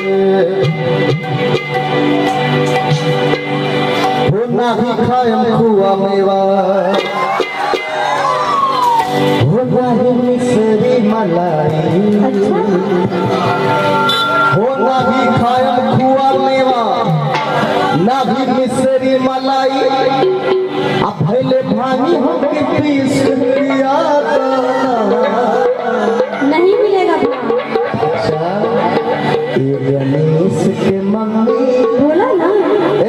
हो नाही खायम खुआ मेवा, हो नाही मिसरी मलाई। अच्छा। हो नाही खायम खुआ मेवा, नाही मिसरी मलाई। आ भैले भानी हमके पीस लिया। नहीं मिलेगा भांग। अच्छा, ये गणेश के मम्मी। बोला ना। ए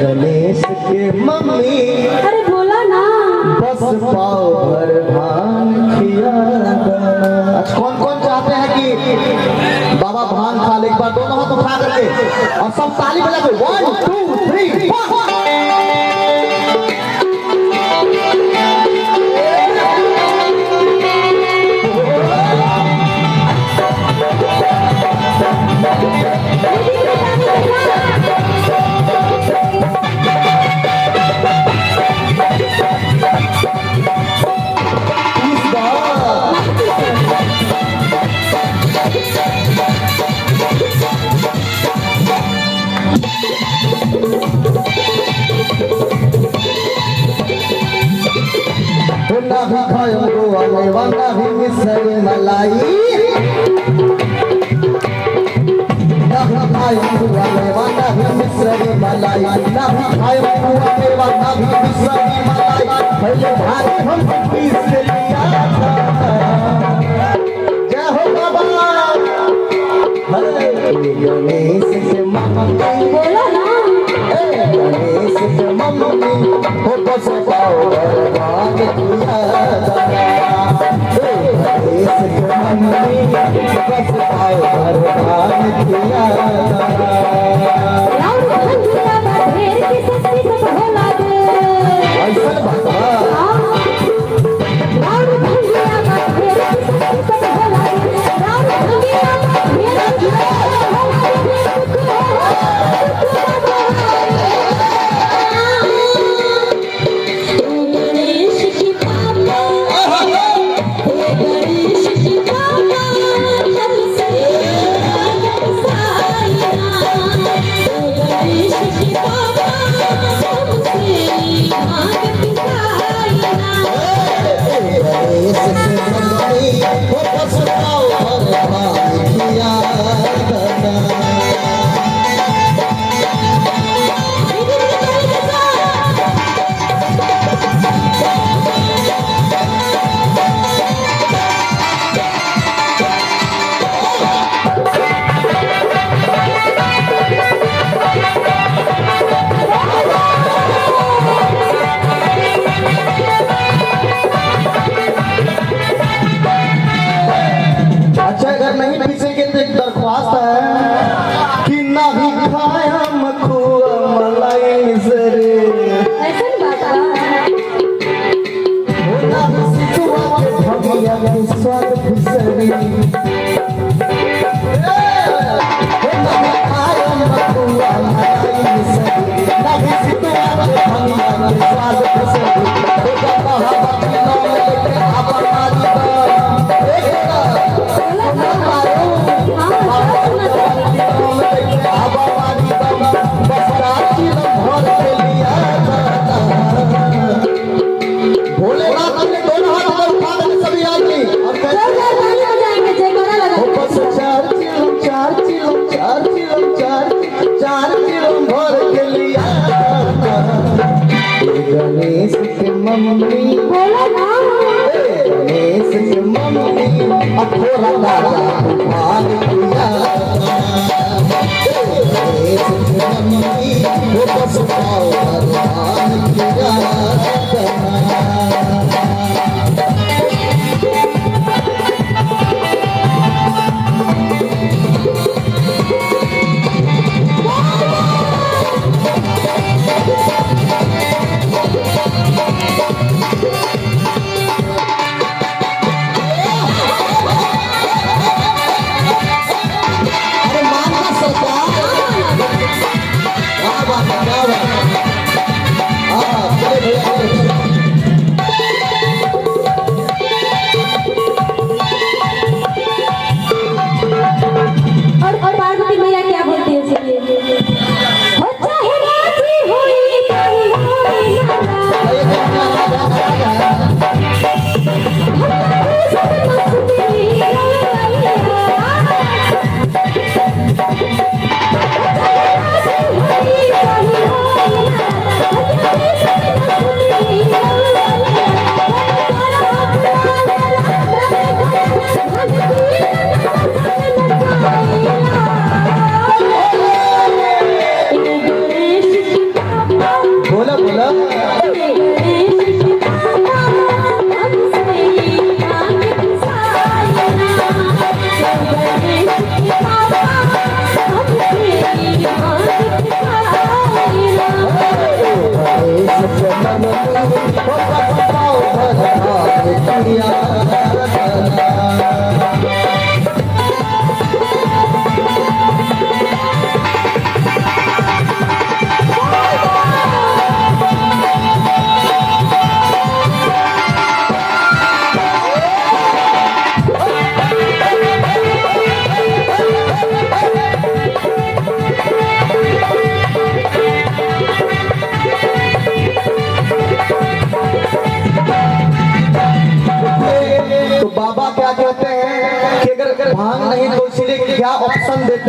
गणेश के मम्मी। अरे बोला ना। बस पाव भर भांग खिया दाना। अच्छा, कौन कौन चाहते हैं कि बाबा भांग खा ले? एक बार दोनों हाथ उठा करके और सब ताली बजा के, 1 2 3 4। ना भी खायो गोवा मेवा, ना भी मिसरी मलाई। ना भी खायो गोवा मेवा, ना भी मिसरी मलाई। ना भी खायो गोवा मेवा, ना भी मिसरी मलाई। पहले भाई हम पीस लिया था। जय हो बाबा। हरे गणेश के मम्मी। बोला ना। ए गणेश के मम्मी, हो बस पाओ भगवान किया दाना। ए गणेश के मम्मी, बस पाओ भगवान किया दाना। राउर भंगिया बा ढेर की सस्ती सब होला दे। ऐसा बात बा। राउर भंगिया बा ढेर की सस्ती सब होला दे। राउर भंगिया बा ढेर की सस्ती सब होला दे। सुख हो सुख बाबा। ओ गणेश की पापा, ओ गणेश की पापा, हमसे भांग पिसाई ना। ओ गणेश की पापा, हमसे भांग पिसाई ना। ए गणेश के मम्मी, हो बस पाओ भगवान किया दाना। अच्छा, अगर नहीं पीसेंगे तो एक दरख्वास्त है कि ना भी खाया मखुआ मलाई मिसरे। ऐसन बात बा। हो ना भी सितुआ के भंगिया के स्वाद फिसरी। ए, हो ना भी खाया मखुआ मलाई मिसरी, ना भी सितुआ के भंगिया के स्वाद फिसरी। हो बाबा हवा की नाम लेके आबा मारी दाम। एक बोला ना। हाँ, सुना था। भोलेनाथ ने दोनों हाथ ऊपर उठा देने सभी आदमी और कहते जोरदार ताली बजाएंगे, जयकारा हो लगाएंगे। बस चार चिलम, चार चिलम, चार चिलम, चार चार चिलम भर के लिया। ए गणेश के मम्मी। बोला ना। ए गणेश के मम्मी, अखोरा दादा भाग किया। ए गणेश के मम्मी, हो बस पाओ भगवान किया।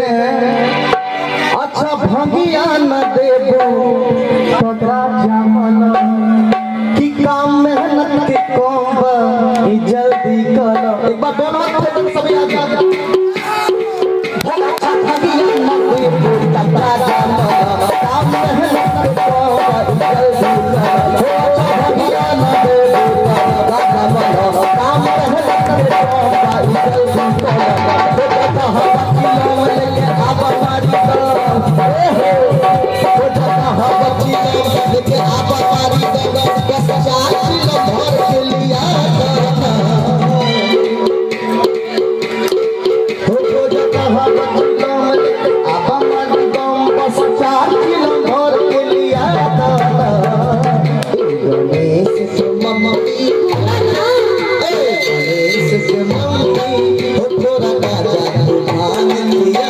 हैं। अच्छा भंगिया न देबो तो राजा मना कि काम मेहनत के कम बा, ई जल्दी करो। एक बार दोनों हाथ से सभी आ जाओ। अच्छा भंगिया न देबो तो राजा मना, काम मेहनत के कम बा, ई जल्दी करो। हो अच्छा भंगिया न देबो तो राजा मना, काम मेहनत के कम बा, ई जल्दी करो। हो जाता है बच्ची लेके आबा मारी दो। ए हो हो जाता है बच्ची लेके आबा मारी दो। बस 4 किलो भर के लिया करना। हो जाता है बच्ची लेके आबा मारी दो। बस 4 किलो भर के लिया करना। गणेश से मम्मी, ए गणेश से मम्मी, हो थोड़ा राजा भांग लिया।